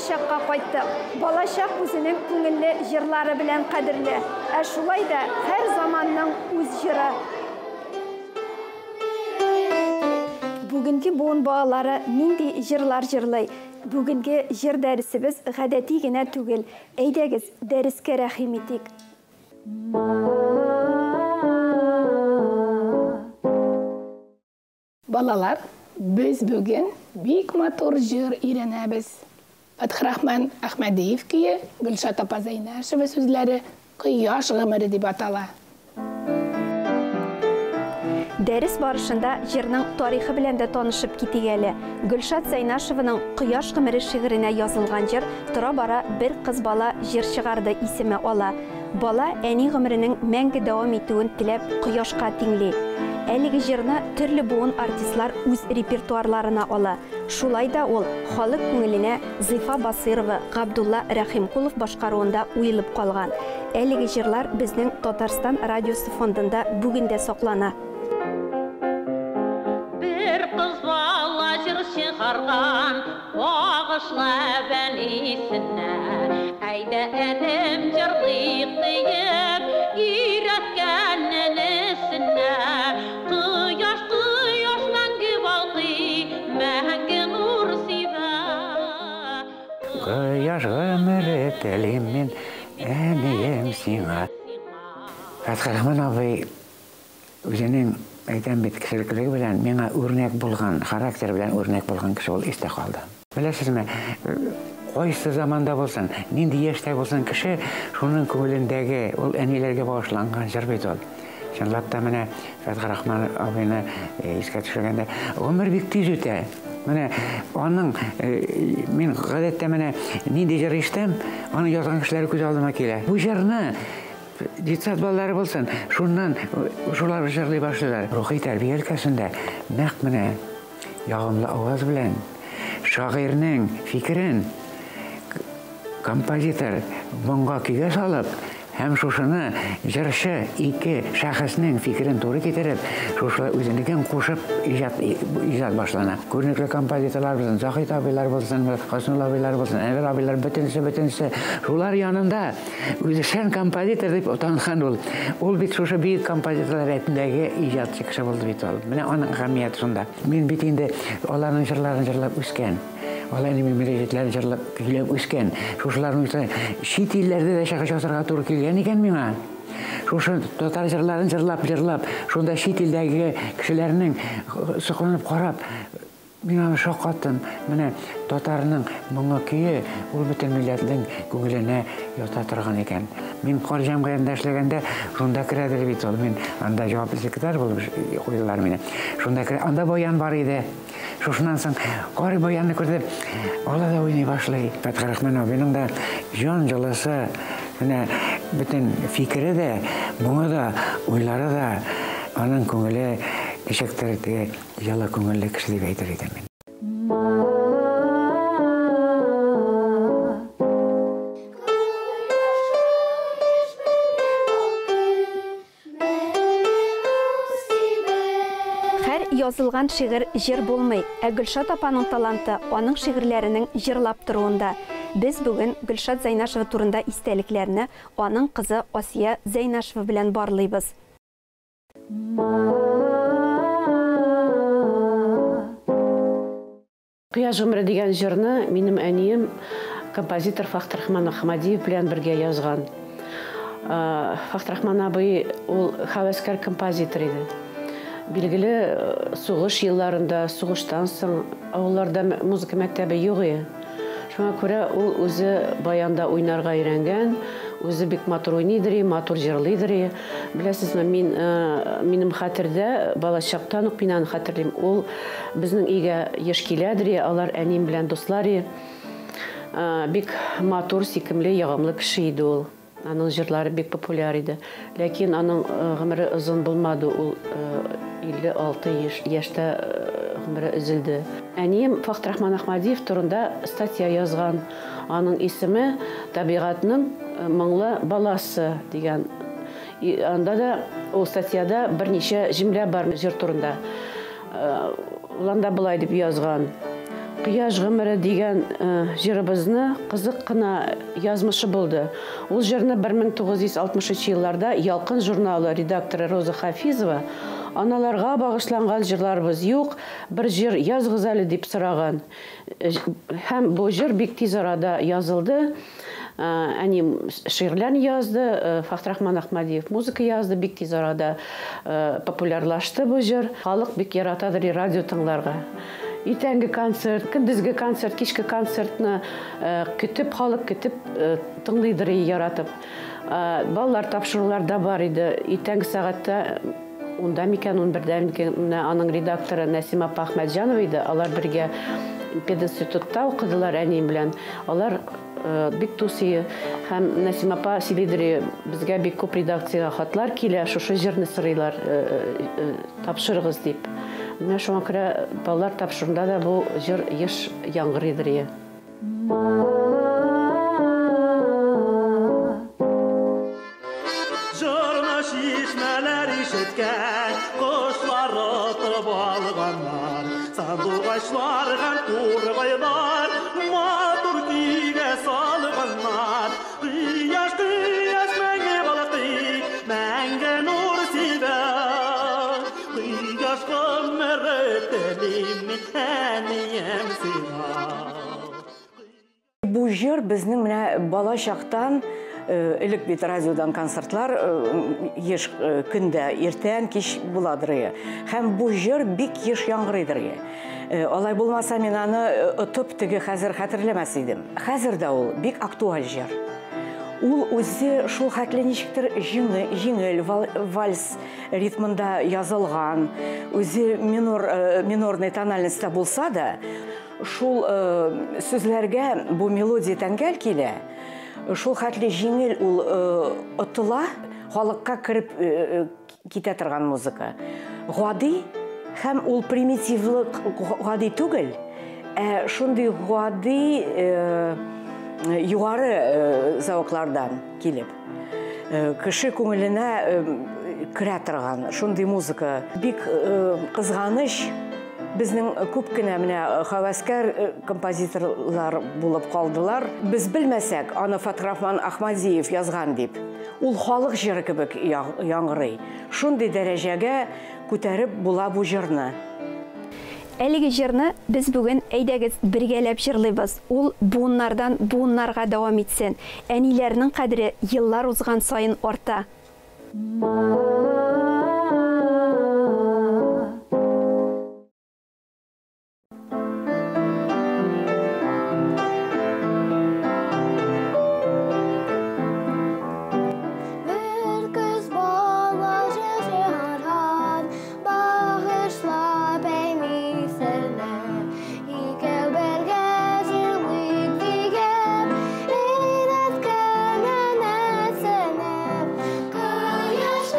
балачакка кайттык. Балачак үзенең күңелле җырлары белән кадерле. Ә шулай да һәр заманның үз җыры. Бүгенге буын балалары нинди җырлар җырлый? Бүгенге җыр дәресебез гадәти генә түгел. Әйдәгез, дәрескә рәхим итик. Балалар, без бүген бик матур җыр өйрәнәбез. Фәтхрахман Әхмәдиев көе, Гөлшат апа Зәйнәшева сүзләре Кояш гомере дип атала. Дәрес барышында җырның тарихы белән дә танышып китик әле. Гөлшат Зәйнашеваның Кояш гомере шигыренә язылган җыр тора-бара бер кыз бала җыр чыгарды исеме ала. Бала әни гомеренең мәңге дәвам итүен теләп кояшка тиңли. Әлеге җырны төрле буын артистлар үз репертуарларына ала. Шулай да ул халык күңеленә Зифа Басыйрова, Габдулла Рәхимкулов башкаруында уелып калган. Әлеге җырлар безнең Татарстан радиосы фондында бүген дә саклана. Бер кыз бала җыр чыгарган, багышлап әнисенә. Әйдә, энем, җырлыйк диеп, өйрәткән энесенә. Кояш, кояш мәңге балкый, мәңге нур сибә. Кояш гомере телим мин, әнием сиңа. Фәтхерахман абый үзенең, әйтәм бит, кешелеклеге белән миңа үрнәк булган, характер белән үрнәк булган кеше ул истә калды. Беләсезме, кайсы заманда булсын, нинди яшьтә булсын кеше, шуның күңелендәге ул әниләргә багышланган җыр бит ул. Чынлап та менә Фәтхерахман абыйны искә төшергәндә, гомер бик тиз үтә. Менә аның, мин гадәттә менә нинди җыр ишетәм, аның язган кешеләре күз алдыма килә. Бу җырны детсад балалары булсын, шуннан шулар җырлый башлыйлар. Рухи тәрбия өлкәсендә нәкъ менә ягымлы аваз белән шагыйрьнең фикерен композитор моңга көйгә салып, һәм шушыны җырчы ике шәхеснең фикерен туры китереп, шушылай үзенекен кушып иҗат башлана. Күренекле композиторлар булсын, Заһид абыйлар булсын, Хаснулла абыйлар булсын, Әнвәр абыйлар, бөтенесе шулар янында үзешчән композитор дип танылган ул. Ул бит шушы бөек композиторлар рәтендәге иҗатчы кеше булды бит ул. Менә аның әһәмияте шунда. Мин бит инде аларның җырларын җырлап үскән. Алар инде мөрәҗәгатьләрен җырлап көйләп үскән. Шушыларның чит илләрдә дә чыгыш ясарга туры килгән икән миңа. Шушы татар җырларын җырлап, шунда чит илдәге кешеләрнең сокланып карап, мин аны шаккаттым. Менә татарның моңы көе ул бөтен милләтнең күңеленә ята торган икән. Мин кар җәмгыятендә эшләгәндә шунда керәдер бит ул. Мин анда җаваплы секретарь булып куйдылар мине. Шунда керә, анда баян бар иде. Шушыннан соң кар баянны күрде, ала да уйный башлый. Фәтхерахман абыйның да җан җылысы, менә бөтен фикере дә, моңы да, уйлары да, аның күңеле ничектер теге җылы күңелле кеше дип әйтер идем мин. Һәр язылган шигырь җыр булмый, ә Гөлшат апаның таланты аның шигырьләренең җырлап торуында. Без бүген Гөлшат Зәйнашева турында истәлекләрне аның кызы Асия Зәйнашева белән барлыйбыз. Кояш гомере дигән җырны минем әнием композитор Фәтхерахман Әхмәдиев белән бергә язган. Фәтхерахман абый ул һәвәскәр композитор иде. Билгеле, сугыш елларында, сугыштан соң авылларда музыка мәктәбе юк иде. Шуңа күрә ул үзе баянда уйнарга өйрәнгән, үзе бик матур уйныйдыр, матур җырлыйдыр. Беләсезме, минем хәтердә, балачактан ук мин аны хәтерлим. Ул безнең өйгә еш киләдер, алар әнием белән дуслар. Бик матур, сөйкемле, ягымлы кеше иде ул. Аның җырлары бик популяр иде. Ләкин аның гомере озын булмады, ул 56 яшьтә гомере өзелде. Әнием Фәтхерахман Әхмәдиев турында статья язган. Аның исеме Табигатьнең моңлы баласы дигән. Анда да ул статьяда берничә җөмлә бар җыр турында. Ул анда болай дип язган. Кояш гомере дигән җырыбызны кызык кына язмышы булды. Ул җырны 1963 елларда Ялкын журналы редакторы Роза Хафизова аналарга багышланган җырларыбыз юк, бер җыр языгыз әле дип сораган. Һәм бу җыр бик тиз арада язылды. Әнием шигырьләрне язды, Фәхрахман Әхмәдиев музыка язды, бик тиз арада популярлашты бу җыр. Халык бик яратадыр радио тыңларга. Иртәнге концерт, көндезге концерт, кичке концертны көтеп, халык көтеп тыңлыйдыр яратып. Балалар тапшырулар да бар иде. Иртәнге сәгатьтә 10-да микән, 11-дә микән, менә аның редакторы Нәсимә апа Әхмәтҗанова иде. Алар бергә пединститутта укыдылар әнием белән. Алар бик дус иде. Һәм Нәсимә апа сөйлидер, безгә бик күп редакциягә хатлар килә, шушы җырны сорыйлар, тапшырыгыз дип. Менә шуңа күрә балалар тапшыруында да бу җыр еш яңгырыйдыр. Җырны чишмәләр ишеткән, кошлар отып алганнар, сандугачлар һәм тургайлар матур көйгә салганнар. Кояш, кояш мәңге балкый, мәңге нур сибә. Кояш гомере телим мин, әнием сиңа. Бу җыр безнең менә бала чактан, элек бит радиодан концертлар еш көндә иртән кич буладыр. Һәм бу җыр бик еш яңгырыйдыр. Алай булмаса мин аны отып теге хәзер хәтерләмәс идем. Хәзер дә ул бик актуаль җыр. Ул үзе шул хәтле ничектер җиңел вальс ритмында язылган, үзе минорный тональностьта булса да, шул сүзләргә бу мелодия тәңгәл килә. Шул хәтле җиңел ул отыла, халыкка кереп китә торган музыка. Гади һәм ул примитивлык гади түгел, ә шундый гади югары зәвыклардан килеп, кеше күңеленә керә торган шундый музыка. Бик кызганыч, безнең күп кенә менә һәвәскәр композиторлар булып калдылар. Без белмәсәк, аны Фәтхрахман Әхмәдиев язган дип. Ул халык җыры кебек яңгырый. Шундый дәрәҗәгә күтәреп була бу җырны. Әлеге җырны без бүген әйдәгез бергәләп җырлыйбыз. Ул буыннардан буыннарга дәвам итсен. Әниләрнең кадере еллар узган саен арта. Кояш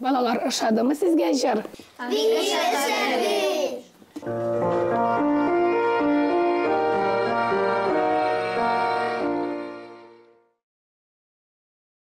Балалар, ошадымы сезгә җыр? Бик ошады!